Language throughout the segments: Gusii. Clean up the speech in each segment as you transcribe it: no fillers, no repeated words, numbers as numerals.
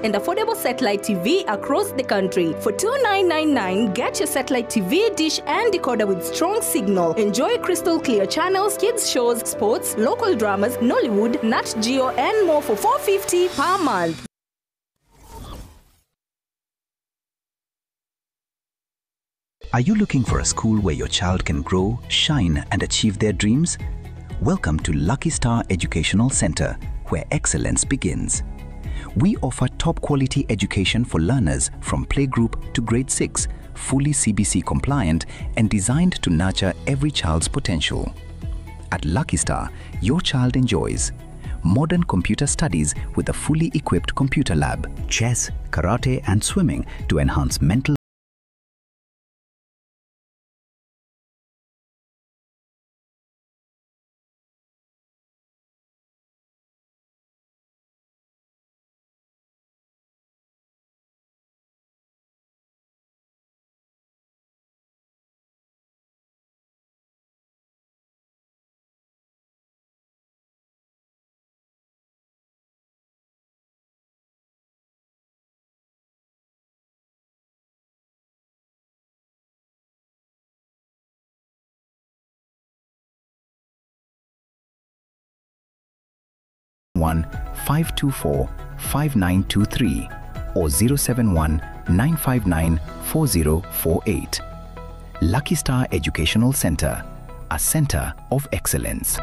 And affordable satellite TV across the country. For 2999, get your satellite TV, dish, and decoder with strong signal. Enjoy crystal clear channels, kids shows, sports, local dramas, Nollywood, Nat Geo, and more for 450 per month. Are you looking for a school where your child can grow, shine, and achieve their dreams? Welcome to Lucky Star Educational Center, where excellence begins. We offer top quality education for learners from playgroup to grade 6, fully CBC compliant and designed to nurture every child's potential. At Lucky Star, your child enjoys modern computer studies with a fully equipped computer lab, chess, karate, and swimming to enhance mental 1 524 5923 or 071 959 4048. Lucky Star Educational Center, a center of excellence.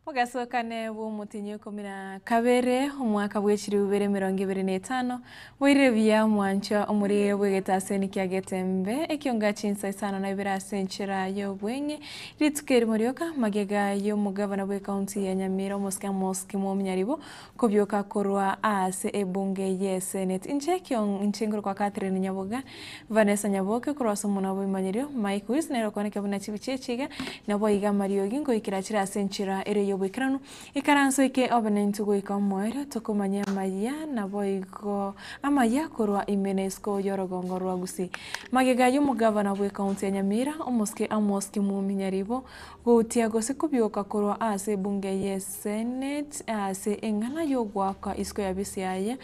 Mogasokane bw'omotienyi o ikomi na kabere, omwaka bw'echiribu bibere emerongo ebere na etano, boirire buya omwanchwa omorire bw'egetaseni kia Getembe, ekionga chinsa isano na ibere ase enchera y'obweng'e, rituko erimo rioka magega y'omogavana bw'ecounty ya Nyamira omosike Amos Kimwomi Nyaribo kobioka korwa ase ebunge y'esenate. Inche ekiong inche nkorokwa Catherine Nyaboga, Vanessa Nyaboke korwa ase omonwa bw'ebimanyerio, Mike Wis nere okooneka buna chibicha echi iga, naboigo amariogi ngoikera chire ase enchera ere y'oboikeranu, ikaranso eke obe naintwe goika omoerio, tokomanya amayia naboigo amayia korwa ime na isiko y'orogongo rwa Gusii. Magega y'omogavana bw'ecounty ya Nyamira, omosike Amos Kimumi Nyaribo, goutia gose kobioka korwa ase ebunge y'esenate ase eng'ana y'ogoaka isiko ya bisi yaye,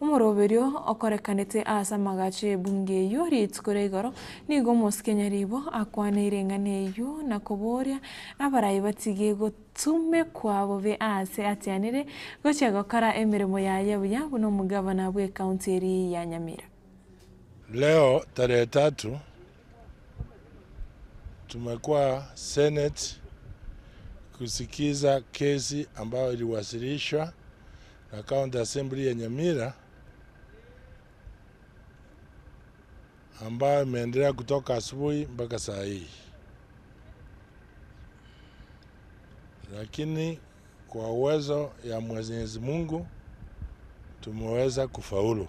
Omoroberio okorekanete ase amagacho y'ebunge eyio rituko ria igoro, nigo omosike Nyaribo akwaneire eng'ana eyio na koboria abarai batige gotumekwa bobe aase atianire gochia gokora emeremo yaye buya buna omogavana bw'ecounty eria ya Nyamira. Leo tarehe tatu tumekuwa Senate kusikiza kesi ambayo iliwasilishwa na County Assembly ya Nyamira ambayo imeendelea kutoka asubuhi mpaka saa hii, lakini kwa uwezo ya Mwenyezi Mungu tumeweza kufaulu.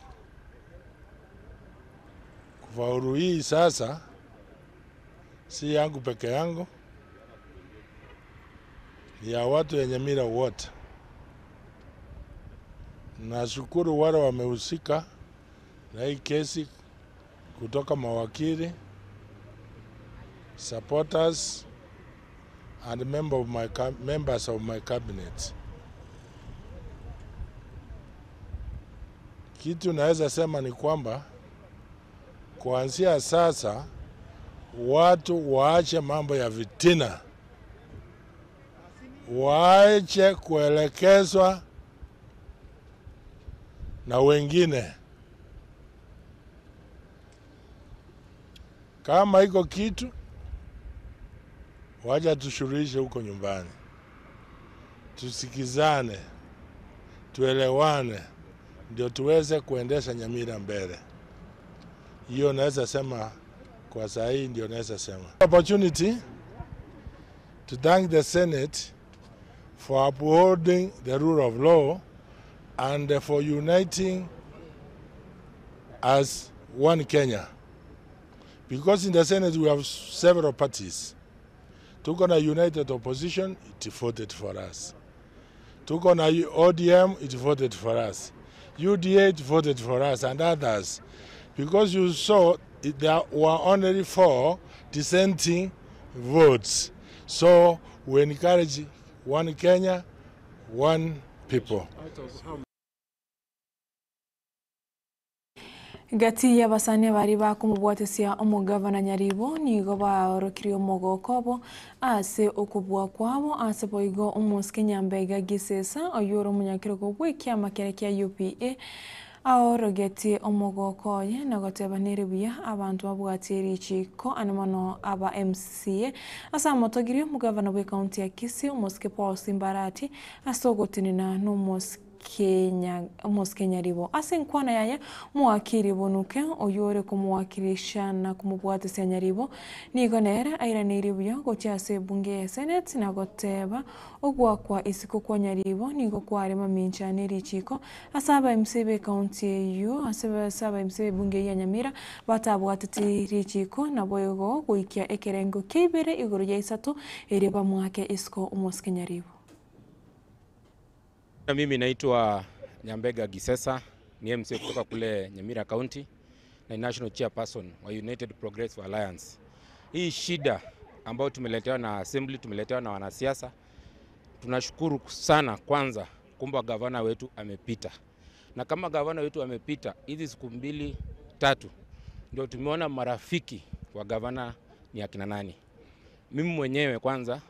Kufaulu hii sasa si yangu peke yangu, ni ya watu ya Nyamira wote. Nashukuru wale wamehusika na hii kesi kutoka mawakili, supporters and member of my, members of my cabinet. Kitu naweza sema ni kwamba kuanzia sasa watu waache mambo ya vitina, waache kuelekezwa na wengine. Kama iko kitu, wacha tushuruhishe huko nyumbani, tusikizane, tuelewane, ndio tuweze kuendesha Nyamira mbele. Hiyo naweza sema kwa saa hii, ndio naweza sema. Opportunity to thank the Senate for upholding the rule of law and for uniting as one Kenya. Because in the Senate we have several parties. Tuko na United Opposition, it voted for us. Tuko na ODM, it voted for us. UDA, it voted for us and others. Because you saw there were only 4 dissenting votes. So we encourage one Kenya, one people. Gati y'abasani baria bakomobwatesia omogavana Nyaribo nigo baorokirie omogoko obo ase okobua kwabo ase boigo omosike Nyambega Gisesa oyio ore omonyakerogo bw'ekiama keria kia UPA aorogetie omogoko oye na goteba nere buya abanto babwatie richiko ane mono aba MCA ase amotogirie omogavana bw'ekaunti ya Kisii omosike Paul Simba Arati ase ogotenena na omosike Kenya omosike Nyaribo. Ase enkwana yaye omowakiri Bonuke oyio ore komowakilisha na komobwatesia Nyaribo nigo nere airaneirie buya gochia ase ebunge ya Senate na goteba ogwakwa isiko kwa Nyaribo nigo kware mamincha ne richiko ase aba MCA b'ekaunti eyio ase aba MCA b'ebunge ya Nyamira batabwateti richiko naboigo goikia ekerengo kia ibere igoro ya isato erio bamwake isiko omosike Nyaribo. Mimi naitwa Nyambega Gisesa, ni MCA kutoka kule Nyamira County na National Chairperson wa United Progressive Alliance. Hii shida ambayo tumeletewa na assembly, tumeletewa na wanasiasa, tunashukuru sana kwanza kumba gavana wetu amepita. Na kama gavana wetu amepita, hizi siku 2-3 ndio tumeona marafiki wa gavana ni akina nani. Mimi mwenyewe kwanza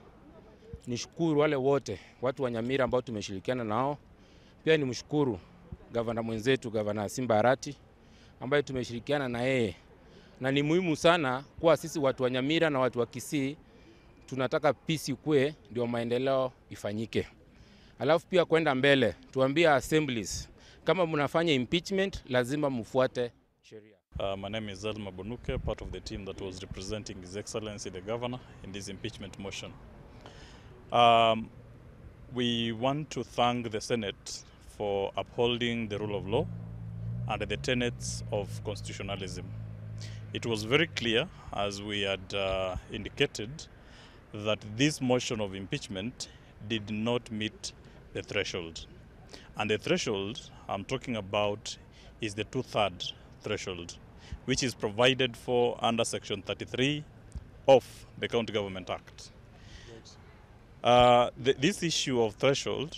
nishukuru wale wote watu wa Nyamira ambao tumeshirikiana nao. Pia nimshukuru gavana mwenzetu gavana Simba Arati ambaye tumeshirikiana na yeye. Na ni muhimu sana kuwa sisi watu wa Nyamira na watu wa Kisii tunataka peace ikue ndio maendeleo ifanyike. Alafu pia kwenda mbele tuambie assemblies kama mnafanya impeachment lazima mfuate sheria. My name is Elma Bonuke, part of the team that was representing His Excellency the Governor in this impeachment motion. We want to thank the Senate for upholding the rule of law and the tenets of constitutionalism. It was very clear, as we had indicated, that this motion of impeachment did not meet the threshold. And the threshold I'm talking about is the two-third threshold, which is provided for under Section 33 of the County Government Act. This issue of threshold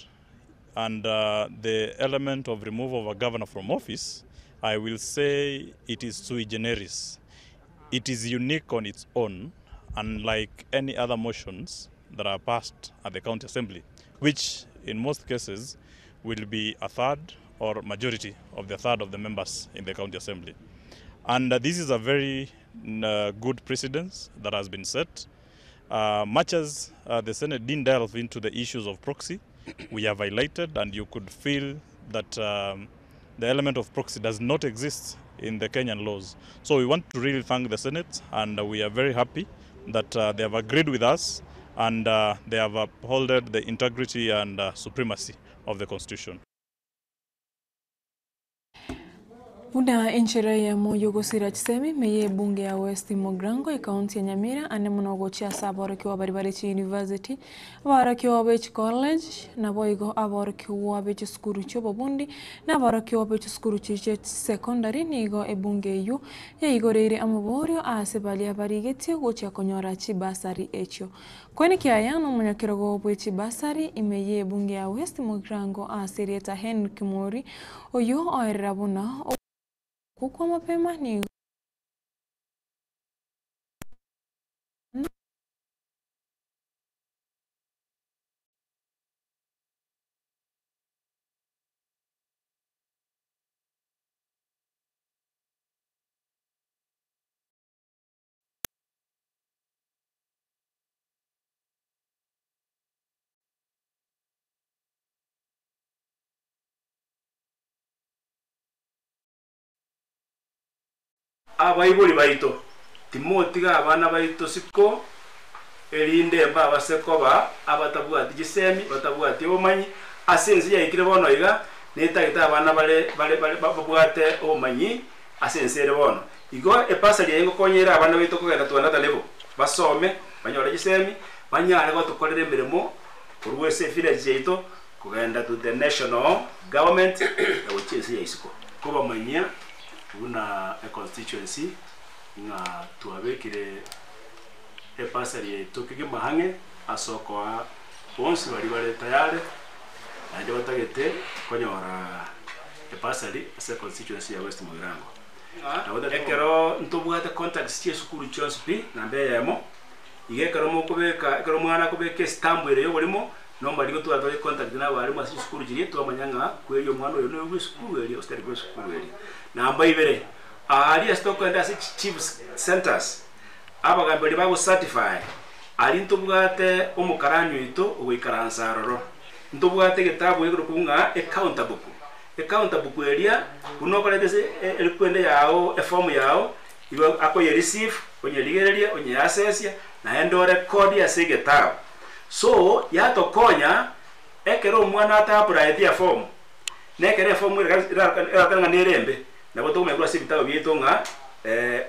and the element of removal of a governor from office, I will say it is sui generis. It is unique on its own, unlike any other motions that are passed at the county assembly, which in most cases will be a third or majority of the third of the members in the county assembly. And this is a very good precedence that has been set. Much as the Senate didn't delve into the issues of proxy, we have highlighted, and you could feel that the element of proxy does not exist in the Kenyan laws. So we want to really thank the Senate, and we are very happy that they have agreed with us and they have upheld the integrity and supremacy of the Constitution. Buna enchera ya moyo gosira chisemi meye bunge ya West Mogrango ekaunti ya Nyamira ane muno gochia ase aborokigwa bari bare chi university, aborokigwa be chi college naboigo aborokigwa be chisukuru chia obobundi na aborokigwa be chisukuru chia secondary nigo ebunge eywo yaigoreire amaborio ase baria barigetie gochia konyora chibasari echio. Kwene kiaya na omonyakerogo bwe chibasari ime ye ebunge ya West Mogrango ase erieta Henry Kimori oyo oerera buna kukwa mapema ni abaibori baito timotiga abana baito siko erinde mba basekoba abatabwati gisemi batabwati obumanyi ase ensi yaikire bono iga netagete abana bare bare babwate obumanyi ase ensi ere bono. Igo ebasari eye ngokonya ere abana baito kogenda to another level, basome, banyore chisemi, banyare gotokorera emeremo korwa ase evillage yaito kogenda to the national government na gochia ense ya isiko. Kobamanyia buna econstituency ng'a twabekire ebasari yaito kegima ang'e ase okoa bonsi baria bare tayari naende batagete konyora ebasari ase econstituency ya West Mugirango. Ekero ntobwate contacts chia esukuru chionsi pi, namba eyemo, iga ekero mokobeka ekero omwana akobeka estamp ere y'oborimo, normally nigo twatware contact na abalimu ase chisukuru chiria twamanya ng'a kweri omwana oyo noyo bwa esukuru eria gose tari bwa esukuru eria. Namba ibere, aaria ase tokogenda ase chi chiefs centres, abagambi baria bago certify, aria ntobwate omokarani oito ogoikaransa aroro, ntobwate egetabu ekerokwa ng'a ecounter book. Ecounter book eria buna okoreta ase erikwende yao eform yao igo akoye receive onyerigererie onyeasesie naende orekodi ase egetabu. So yatokonya ekero omwana ata applyeti eform na ekero eform erakane ng'a nere embe nabo tokomanya korwa ase ebitabu biaito ng'a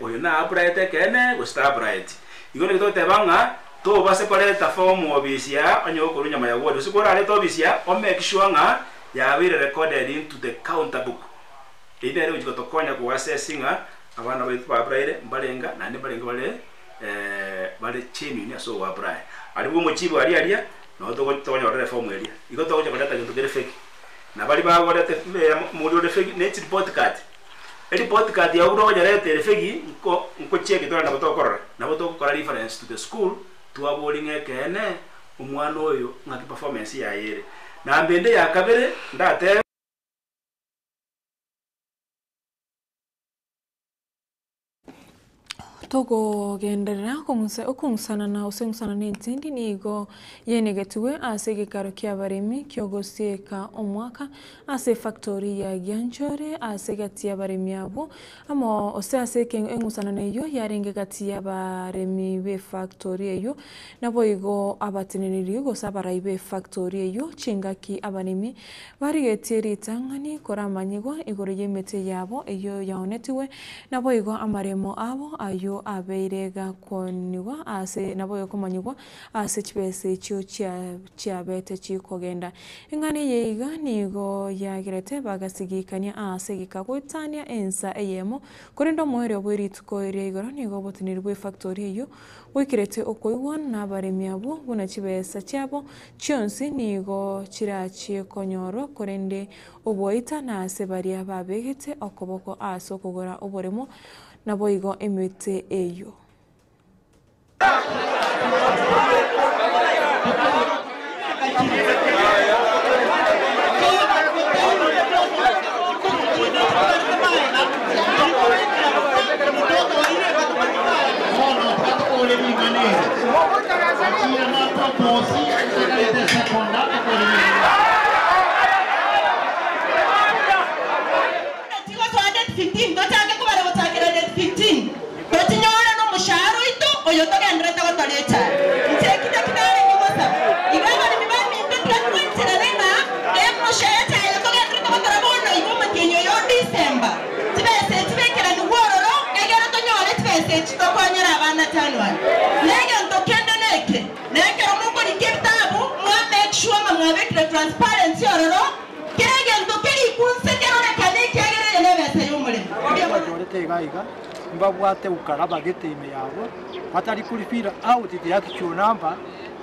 oyo na applyete ekeene gose ta applyeti. Igo naki togoteba ng'a tobase koreta form obisi aa onye gokorwa nyuma ya ward gose korarete obisi aa o make sure ng'a yabeire recorded into the counter book. Eyio nere egochia gotokonya ko assess ng'a abana baito ba applyire mbarenga naende mbarenge bare bare genuine ase ogo apply. Aria bwa omochibu aria aria nabo togo tokonyorera eform eria. Igo togochia koreta gento kere fake. Na baria bagorete mori ore fake ne chireport card. Ereport card yago buna okonyereta ere fake nko nkocheki tore nabo tokorora. Nabo togokora reference to the school twaboria ng'a ekeene omwana oyo ng'aki performance yaye ere. Namba ende ya kabere ndatebe. Togogenderera kong'usa okong'usanana gose eng'usana na entindi nigo yenegetigwe ase egekaro ki'abaremi ki'ogosieka omwaka ase efactori ya Gianchore ase egati y'abaremi abwo amo gose ase eng'usanano eyio yarenge egati y'abaremi b'efactori eyio Naboigo abateneneri gose abarai b'efactori eyio chingaki abaremi barigetie ritang'ani koramanyigwa igoro y'emete yabo eyio yaonetigwe, naboigo amaremo abo ayio abeire gakonigwa ase naboigo komanyigwa ase chibesa echio chiabete chikogenda. Eng'ana eye iga nigo yagerete bagasigikania aase egeka goetania ensa eyemo, korende omoerio bwe rituko ria igoro nigo oboteneneri bw'efactori eyio Goikerete okoigwa nabaremi abwo buna chibesa chiabo chionsi nigo chirachie konyorwa, korende oboita nase baria babegete okoboko ase okogora oboremo, naboigo emete eyio. Bono tokore ring'ana eri, Achiana proposi ntagarete esekonda tokore ring'ana eri. Tigosoa date 15, tochake kobara gochakera date 15, tochinyore nomoshahara oito oyo togenderete gotora echae. Inche eki nakio narenge gosaba. Iga abaremi baminto tiga twancherane ng'a emoshahara echae eye togenderete gotora bono iga omotienyi oyo o December, Chibesa echi bekeranigwe ororo, egere tonyore chibesa echi tokonyera abana January. Na egento kende neke, na ekero mokorika ebitabu, mwa make sure ng'a mwabekire transparency ororo, kera egento kerikunse kerorekane ekiagera eye nebesa y'omoremi. Abanto banyorete iga iga mbabwate ukaraba gete ime yabo, batari kori fill out the actual number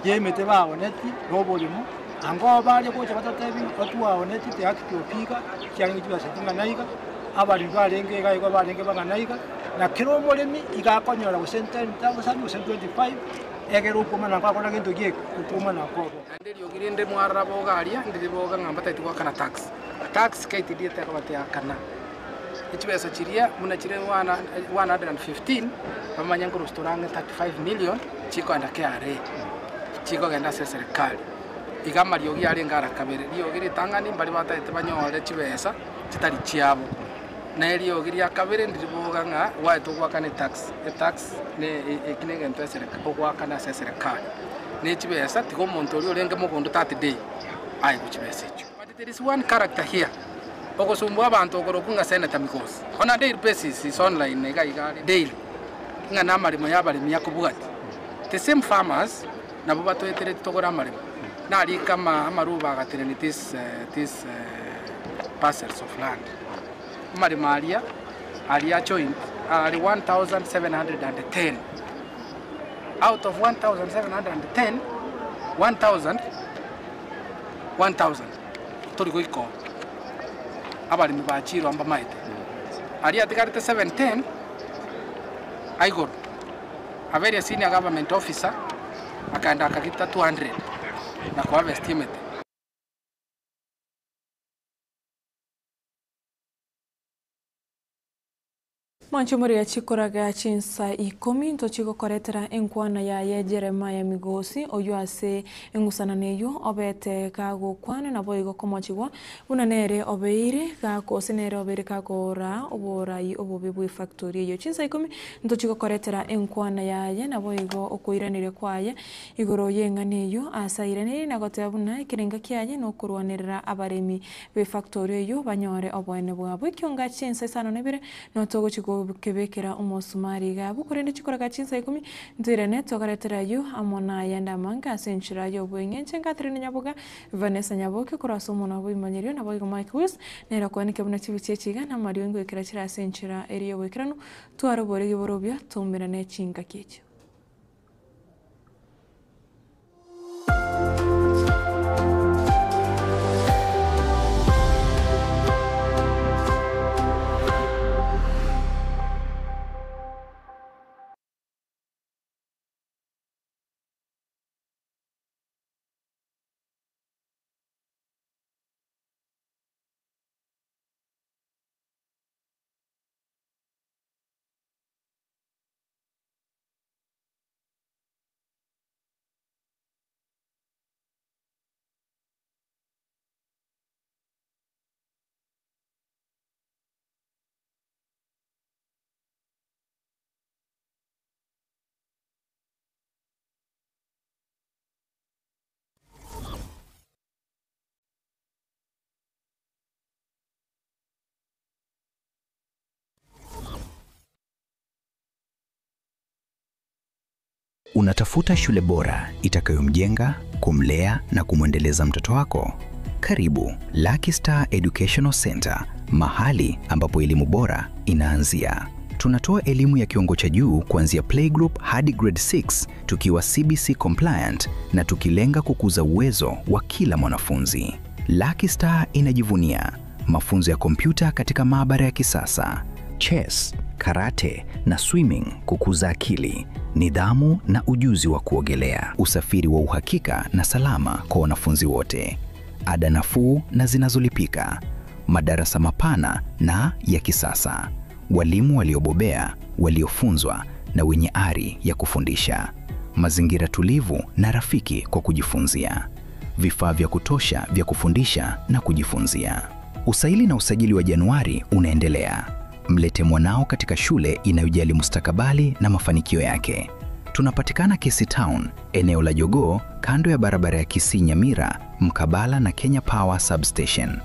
y'emete baoneti na oboremo, ango baria gocha batotebi ng'a twaoneti the actual figure chiarenge chibesa ching'ana iga, Abaremi barenge iga igo barenge bang'ana iga, na kera omoremi iga akonyora gose 10,000 gose 25, egere okwomana nkogakora gento gieka, okwomana nkobo. Naende eriogi rinde mwarora boga aria, ndiri boga ng'a mbatagete goakana tax. Tax KTDA tekoba teakana. Echibesa chiria buna chire 115, bamanye nkorusia tore ang'e 35 million chikogenda KRA, chikogenda ase eserekari. Iga amariogi arenge ara kabere, riogi ritang'ani mbaria batagete banyore chibesa, chitari chiabo. Na eriogi ria kabere ndiriboga ng'a gwaete ogoakana etax, etax ne eki negento esereka ogoakana ase eserekari. Ne chibesa tiga omonto oria orenge mogondo that day aegwe chibesa echio. But there is one character here. Ogosumbua abanto okorokwa ng'a Senator Migosi on a daily basis is online iga iga are daily ng'a namaremo ya abaremi akobwatia. The same farmers nabo batoetereti togore amaremo narika ama amaruba agatenenia this this parcels of land. Amaremo aria aria joint are 1710 out of 1710, 1000 1000 tori goika oo. Abaremi ba chirwa mbamaete. Aria atigarete 710 aigoro. A very senior government officer akaenda akagita 200 na koharvest emete. Mwanche moria chikoraga chinsa ikomi ntochigokoretera enkwana yaye Jeremiah Migosi oyo ase eng'usanano eywo obete gagokwana nabo igo komochigwa buna nere obeire gakose nere obeire kagora oborai obobe bwa efactory eyo chinsa ikomi ntochigokoretera enkwana yaye nabo igo okoiraneria kwaye igoro ya eng'ana eywo ase airaneri na goteba buna ekerenga kiaye na okorwanerera abaremi ba efactory eywo banyore oboene bwabo. Ekionga chinsa isano na ibere notogochikobekera omosumari iga abwo korende chikoraga chinsa ikomi ntoirane tokoretera aywo amo na ayande amange ase enchera ya obweng'enche Catherine Nyaboga, Vanessa Nyaboke korwa ase omonwa bwa nabo igo Mike Wills nere okwaneke buna chibicha echi iga na amariogi ngoikera chire ase enchera eri ya oboikeranu tware oboregi borobio toumerane chingaki echio. Unatafuta shule bora itakayomjenga, kumlea na kumwendeleza mtoto wako? Karibu Lucky Star Educational Center, mahali ambapo elimu bora inaanzia. Tunatoa elimu ya kiwango cha juu kuanzia playgroup hadi grade 6 tukiwa CBC compliant na tukilenga kukuza uwezo wa kila mwanafunzi. Lucky Star inajivunia mafunzo ya kompyuta katika maabara ya kisasa, chess, karate na swimming kukuza akili, nidhamu na ujuzi wa kuogelea, usafiri wa uhakika na salama kwa wanafunzi wote, ada nafuu na zinazolipika, madarasa mapana na ya kisasa, walimu waliobobea, waliofunzwa na wenye ari ya kufundisha, mazingira tulivu na rafiki kwa kujifunzia, vifaa vya kutosha vya kufundisha na kujifunzia. Usaili na usajili wa Januari unaendelea. Mlete mwanao katika shule inayojali mustakabali na mafanikio yake. Tunapatikana Kisii Town, eneo la Jogoo, kando ya barabara ya Kisii Nyamira, mkabala na Kenya Power Substation.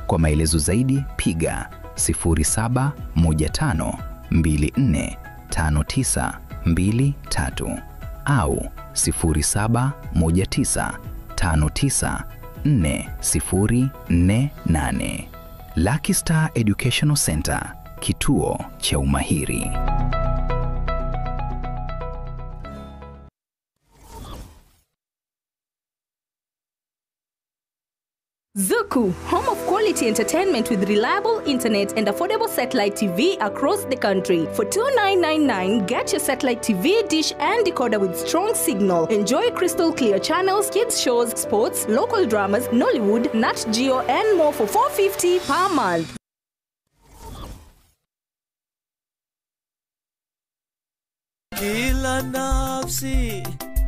Kwa maelezo zaidi piga 0715245923 au 0719594048. Lucky Star Educational Center, kituo cha umahiri. Zuku, home of quality entertainment with reliable internet and affordable satellite TV across the country. For 2999, get your satellite TV, dish and decoder with strong signal. Enjoy crystal clear channels, kids shows, sports, local dramas, Nollywood, Nat Geo and more for 450 per month. Kila nafsi